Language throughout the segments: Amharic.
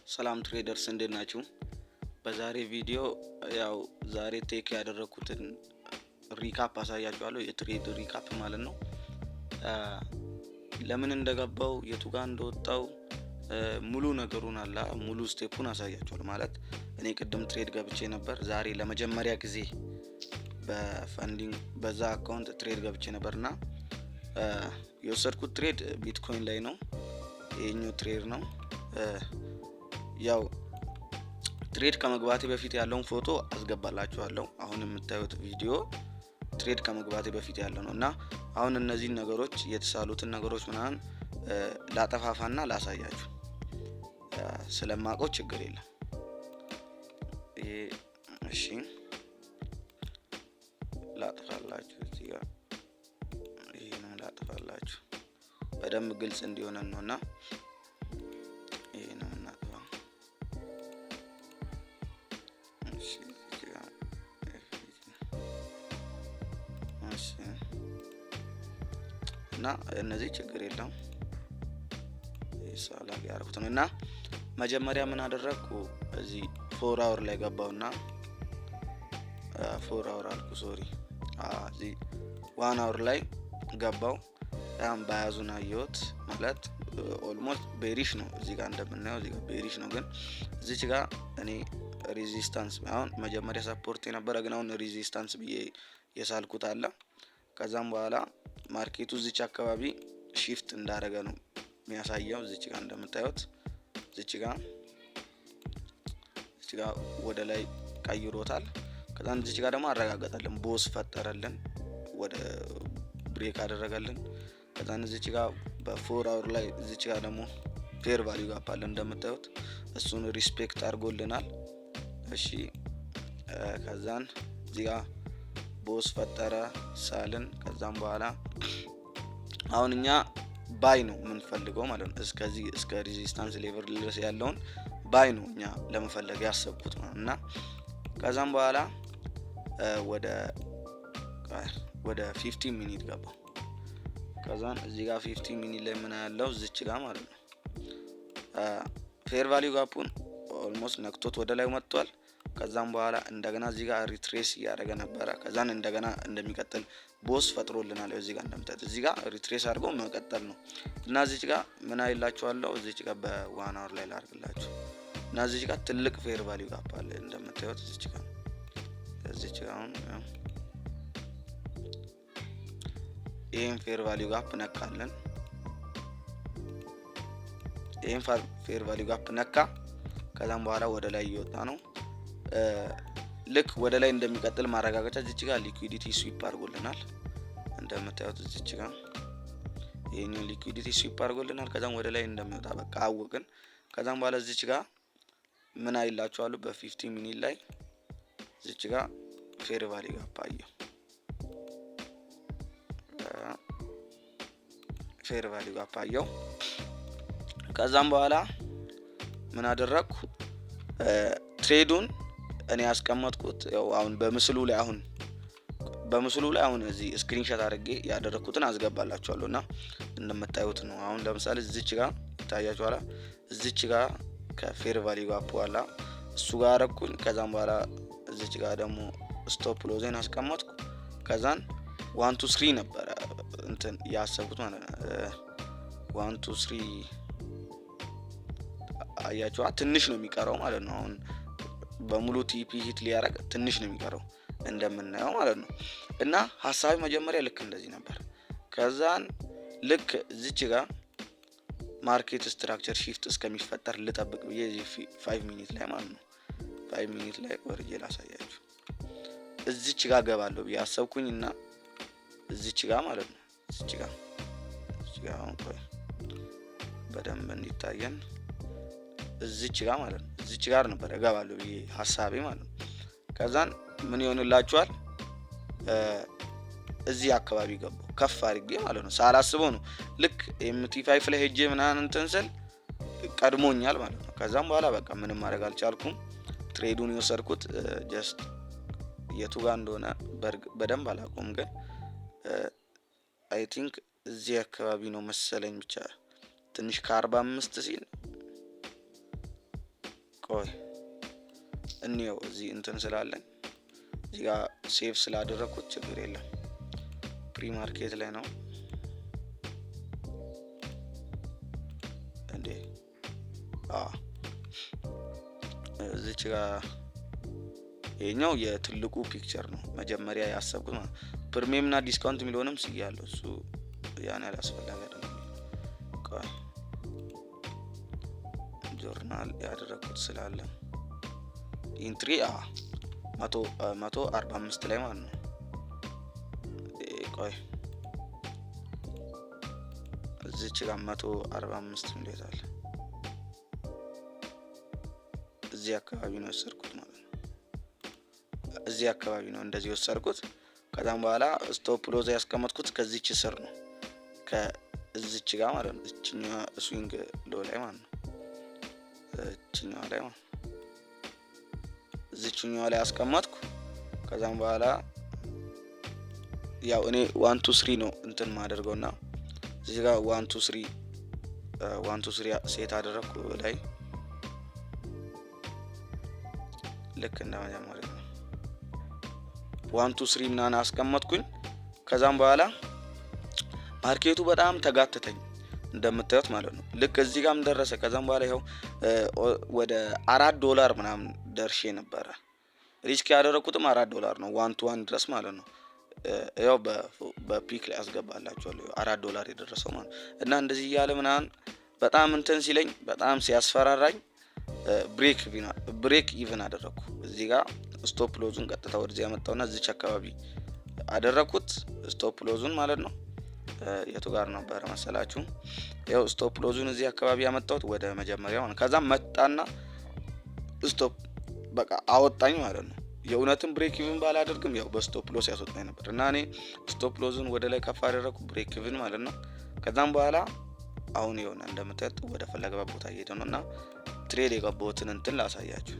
ሰላም traders፣ እንዴት ናችሁ? በዛሬ ቪዲዮ ያው ዛሬ take ያደረኩትን recap አሳያችኋለሁ። የ trade recap ማለት ነው። ለምን እንደገባው፣ የቱ ጋር እንደወጣው፣ ሙሉ ነገሩን አላ ሙሉ step ኡን አሳያችኋለሁ። ማለት እኔ ቅድም trade ገብቼ ነበር። ዛሬ ለመጀመሪያ ጊዜ በ funding በዛ account trade ገብቼ ነበር እና የወሰድኩት trade ቢትኮይን ላይ ነው። ይሄኛው trade ነው። ያው trade ከመግባቴ በፊት ያለውን ፎቶ አስገባላችኋለሁ። አሁን የምታዩት ቪዲዮ trade ከመግባቴ በፊት ያለው ነው እና አሁን እነዚህን ነገሮች፣ የተሳሉትን ነገሮች ምናምን ላጠፋፋና ላሳያችሁ፣ ስለማውቀው ችግር የለም። ይሄ እሺ ላጥፋላችሁ፣ እዚህ ጋር ይሄንን ላጥፋላችሁ በደንብ ግልጽ እንዲሆነን ነው እና ይሄንን እናጥፋ። እሺ፣ እዚህ ጋር፣ እሺ፣ እና እነዚህ ችግር የለም፣ ሳላግ ያደረኩት ነው። እና መጀመሪያ ምን አደረግኩ? እዚህ 4 hour ላይ ገባውና፣ 4 hour አልኩ፣ sorry፣ እዚህ 1 hour ላይ ገባው። ያም bias ኡን አየሁት። ማለት almost bearish ነው። እዚህ ጋር እንደምናየው እዚህ ጋር bearish ነው፣ ግን እዚች ጋር እኔ resistance፣ አሁን መጀመሪያ support የነበረ ግን አሁን resistance ብዬ የሳልኩት አለ። ከዛም በኋላ market ኡ እዚች አካባቢ shift እንዳደረገ ነው የሚያሳየው። እዚች ጋር እንደምታዩት እዚች ጋር ወደ ላይ ቀይሮታል። ከዛም እዚች ጋር ደግሞ አረጋገጠልን፣ BOS ፈጠረልን፣ ወደ break አደረገልን። ከዛን እዚች ጋር በ 4 hour ላይ እዚች ጋር ደግሞ fair value gap አለ እንደምታዩት፣ እሱን respect አድርጎልናል። እሺ፣ ከዛን እዚህ ጋር BOS ፈጠረ ሳልን። ከዛም በኋላ አሁን እኛ buy ነው የምንፈልገው ማለት ነው። እስከዚህ እስከ resistance level ድረስ ያለውን buy ነው እኛ ለመፈለግ ያሰብኩት ማለት እና ከዛም በኋላ ወደ 15 minute ገባው። ከዛን እዚህ ጋር 15 minute ላይ ምን ያለው እዚች ጋር ማለት ነው fair value gap ኡን almost ነክቶት ወደ ላይ መጥቷል። ከዛም በኋላ እንደገና እዚህ ጋር retrace እያደረገ ነበረ። ከዛን እንደገና እንደሚቀጥል BOS ፈጥሮልናል። እዚህ ጋር እንደምታዩት እዚህ ጋር retrace አድርጎ መቀጠል ነው እና እዚች ጋር ምን አይላችኋለሁ፣ እዚች ጋር በ 1 hour ላይ ላድርግላችሁ እና እዚች ጋር ትልቅ fair value gap አለ እንደምታዩት እዚች ጋር። አሁን ይህን fair value gap ነካለን። ይህን fair value gap ነካ። ከዛም በኋላ ወደ ላይ እየወጣ ነው። ልክ ወደ ላይ እንደሚቀጥል ማረጋገጫ እዚች ጋር liquidity sweep አድርጎልናል። እንደምታዩት እዚች ጋር ይሄኛው liquidity sweep አድርጎልናል። ከዛም ወደ ላይ እንደሚወጣ በቃ አወቅን። ከዛም በኋላ እዚች ጋር ምን አይላችኋለሁ፣ በ 15 minute ላይ እዚች ጋር fair value gap አየሁ። Fair value gap አየሁ። ከዛም በኋላ ምን አደረግኩ? Trade ኡን እኔ ያስቀመጥኩት ያው አሁን በምስሉ ላይ አሁን እዚህ screenshot አድርጌ ያደረግኩትን አስገባላችኋለሁ እና እንደምታዩት ነው። አሁን ለምሳሌ እዚች ጋር ይታያችኋላ። እዚች ጋር ከ fair value gap በኋላ እሱ ጋር አረግኩኝ። ከዛም በኋላ እዚች ጋር ደግሞ stop loss ኤን አስቀመጥኩ። ከዛን 1 to 3 ነበረ እንትን ያሰብኩት ማለት ነው። 1 to 3 አያችኋ፣ ትንሽ ነው የሚቀረው ማለት ነው። አሁን በሙሉ TP hit ሊያደርግ ትንሽ ነው የሚቀረው እንደምናየው ማለት ነው። እና ሀሳቢ መጀመሪያ ልክ እንደዚህ ነበር። ከዛን ልክ እዚች ጋር market structure shift እስከሚፈጠር ልጠብቅ ብዬ እዚህ 5 minute ላይ ማለት ነው፣ 5 minute ላይ ወርጄ ላሳያችሁ። እዚች ጋር ገባለሁ ብዬ አሰብኩኝ እና እዚች ጋር ማለት ነው፣ እዚች ጋር፣ አሁን ቆይ በደንብ እንዲታየን፣ እዚች ጋር ማለት ነው፣ እዚች ጋር ነበር እገባለሁ ብዬ ሀሳቤ ማለት ነው። ከዛን ምን ይሆንላችኋል? እዚህ አካባቢ ገባሁ ከፍ አድርጌ ማለት ነው። ሳላስበው ነው። ልክ MT5 ላይ ሄጄ ምናምን እንትን ስል ቀድሞኛል ማለት ነው። ከዛም በኋላ በቃ ምንም ማድረግ አልቻልኩም። Trade ኡን የወሰድኩት just የቱ ጋር እንደሆነ በደንብ አላውቀውም፣ ግን I think እዚህ አካባቢ ነው መሰለኝ። ብቻ ትንሽ ከ45 ሲል ቆይ እንየው። እዚህ እንትን ስላለኝ፣ እዚህ ጋር save ስላደረግኩት ችግር የለም። Pre market ላይ ነው እንዴ? እዚች ጋር ይሄኛው የትልቁ picture ነው መጀመሪያ ያሰብኩት ማለት። Premium እና discount የሚለውንም ስያለሁ። እሱ ያን ያህል አስፈላጊ አይደለም። ቆይ፣ ጆርናል ያደረግኩት ስላለ entry 145 ላይ ማለት ነው። ቆይ፣ እዚች ጋር 145 እንዴት አለ? እዚህ አካባቢ ነው የወሰድኩት ማለት ነው። እዚህ አካባቢ ነው እንደዚህ የወሰድኩት። ከዛም በኋላ stop loss ያስቀመጥኩት ከዚች ስር ነው፣ ከእዚች ጋር ማለት ነው። እችኛዋ swing low ላይ ማለት ነው። እችኛዋ ላይ ማለት ነው። እዚችኛዋ ላይ አስቀመጥኩ። ከዛም በኋላ ያው እኔ one to three ነው እንትን ማደርገው እና እዚህ ጋር one to three፣ one to three set አደረግኩ ላይ። ልክ እንደ መጀመሪያ ነው። One to three ምናምን አስቀመጥኩኝ። ከዛም በኋላ market ኡ በጣም ተጋተተኝ እንደምታዩት ማለት ነው። ልክ እዚህ ጋርም ደረሰ። ከዛም በኋላ ይኸው ወደ 4 ዶላር ምናምን ደርሼ ነበረ። Risk ያደረግኩትም 4 ዶላር ነው፣ one to one ድረስ ማለት ነው። ያው በ pic ላይ አስገባላችኋለሁ 4 ዶላር የደረሰው ማለት። እና እንደዚህ እያለ ምናምን በጣም እንትን ሲለኝ፣ በጣም ሲያስፈራራኝ break even አደረግኩ። እዚህ ጋር stop loss ኡን ቀጥታ ወደዚህ ያመጣውና እዚች አካባቢ አደረግኩት stop loss ኡን ማለት ነው። የቱ ጋር ነበረ መሰላችሁ? ያው stop loss ኡን እዚህ አካባቢ ያመጣሁት ወደ መጀመሪያው። ከዛም መጣና stop በቃ አወጣኝ ማለት ነው። የእውነትም break even ባላደርግም ያው በ stop loss ያስወጣኝ ነበር እና እኔ stop loss ኡን ወደ ላይ ከፍ አደረግኩ፣ break even ማለት ነው። ከዛም በኋላ አሁን የሆነ እንደምታዩት ወደ ፈለገበት ቦታ እየሄደ ነው እና trade የገባሁትን እንትን ላሳያችሁ።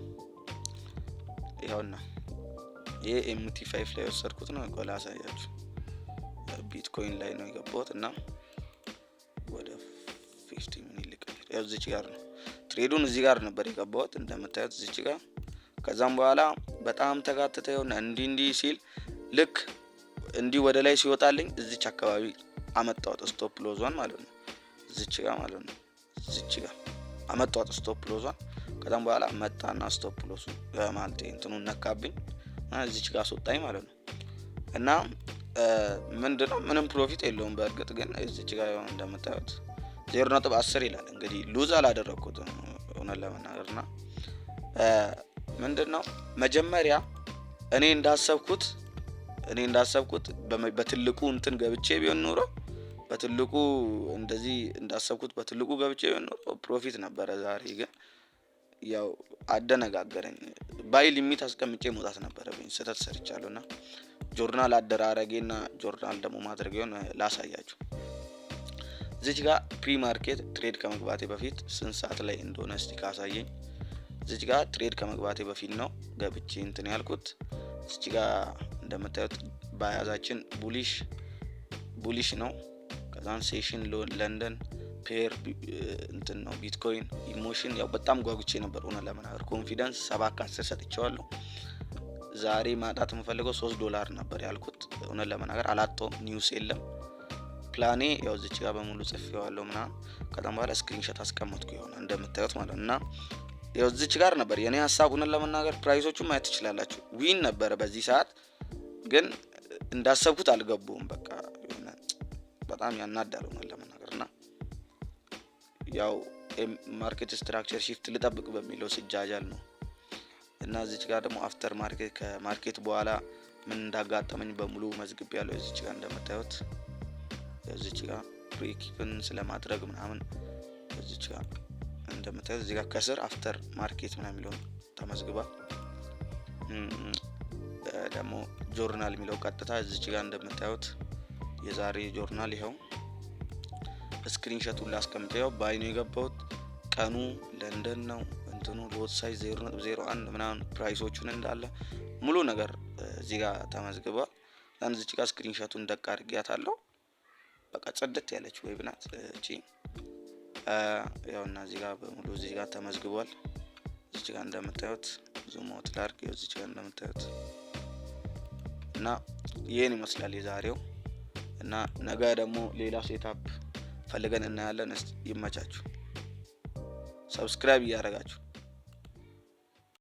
ይኸውና ይሄ MT5 ላይ የወሰድኩት ነው። ላሳያችሁ፣ ቢትኮይን ላይ ነው የገባሁት እና ወደ 15 minute ልቀይር። ያው እዚች ጋር ነው trade ኡን፣ እዚህ ጋር ነበር የገባሁት እንደምታዩት እዚች ጋር። ከዛም በኋላ በጣም ተጋተተ። የሆነ እንዲህ እንዲህ ሲል ልክ እንዲህ ወደ ላይ ሲወጣልኝ እዚች አካባቢ አመጣሁት stop loss ኧን ማለት ነው። እዚች ጋር ማለት ነው። እዚች ጋር አመጣሁት stop loss ኧን። ከዛም በኋላ መጣና stop loss ኡ ማለት እንትኑን ነካብኝ፣ እዚች ጋር አስወጣኝ ማለት ነው። እና ምንድነው፣ ምንም profit የለውም። በእርግጥ ግን እዚች ጋር እንደምታዩት 0.10 ይላል። እንግዲህ lose አላደረግኩትም እውነት ለመናገር። እና ምንድን ነው፣ መጀመሪያ እኔ እንዳሰብኩት በትልቁ እንትን ገብቼ ቢሆን ኖሮ፣ በትልቁ እንደዚህ እንዳሰብኩት በትልቁ ገብቼ ቢሆን ኖሮ profit ነበረ። ዛሬ ግን ያው አደነጋገረኝ። Buy limit አስቀምጬ መውጣት ነበረብኝ። ስህተት ሰርቻለሁ እና ጆርናል አደራረጌና ጆርናል ደግሞ ማድረጌውን ላሳያችሁ። እዚች ጋር pre market trade ከመግባቴ በፊት ስንት ሰዓት ላይ እንደሆነ እስቲ ካሳየኝ። እዚች ጋር trade ከመግባቴ በፊት ነው ገብቼ እንትን ያልኩት። እዚች ጋር እንደምታዩት bias ኣችን bullish ነው። ከዛን session ለንደን pair እንትን ነው ቢትኮይን emotion። ያው በጣም ጓጉቼ ነበር እውነት ለመናገር፣ confidence 7 ከ10 ሰጥቼዋለሁ። ዛሬ ማጣት የምፈልገው 3 ዶላር ነበር ያልኩት። እውነት ለመናገር አላጣውም፣ news የለም። ፕላኔ ያው እዚች ጋር በሙሉ ጽፌዋለሁ ምናምን። ከዛም በኋላ screenshot አስቀመጥኩ የሆነ እንደምታዩት ማለት ነው። እና ያው እዚች ጋር ነበር የኔ ሀሳብ። እውነት ለመናገር price ኦቹን ማየት ትችላላችሁ። Win ነበረ በዚህ ሰዓት፣ ግን እንዳሰብኩት አልገቡም። በቃ የሆነ በጣም ያናዳል እውነት ለመናገር። እና ያው market structure shift ልጠብቅ በሚለው ስጃጃል ነው። እና እዚች ጋር ደግሞ after market፣ ከ market በኋላ ምን እንዳጋጠመኝ በሙሉ መዝግቤያለሁ። እዚች ጋር እንደምታዩት እዚች ጋር break even ስለማድረግ ምናምን እዚች ጋር እንደምታዩት እዚህ ጋር ከስር after market ምናምን የሚለውን ተመዝግቧል። ደግሞ ጆርናል የሚለው ቀጥታ እዚች ጋር እንደምታዩት የዛሬ ጆርናል ይኸው screenshot ኡን ላስቀምጠው። Buy ነው የገባሁት። ቀኑ ለንደን ነው። እንትኑ lot size 0.01 ምናምን price ኦቹን እንዳለ ሙሉ ነገር እዚህ ጋር ተመዝግቧል። ዛን እዚች ጋር screenshot ኡን ደቅ አድርጊያታለሁ። በቃ ጽድት ያለች web ናት እቺ። ያው እና እዚህ ጋር በሙሉ እዚህ ጋር ተመዝግቧል። እዚች ጋር እንደምታዩት zoom out ላድርግ። እዚች ጋር እንደምታዩት እና ይህን ይመስላል የዛሬው። እና ነገ ደግሞ ሌላ setup ፈልገን እናያለን። እስቲ ይመቻችሁ። Subscribe እያደረጋችሁ።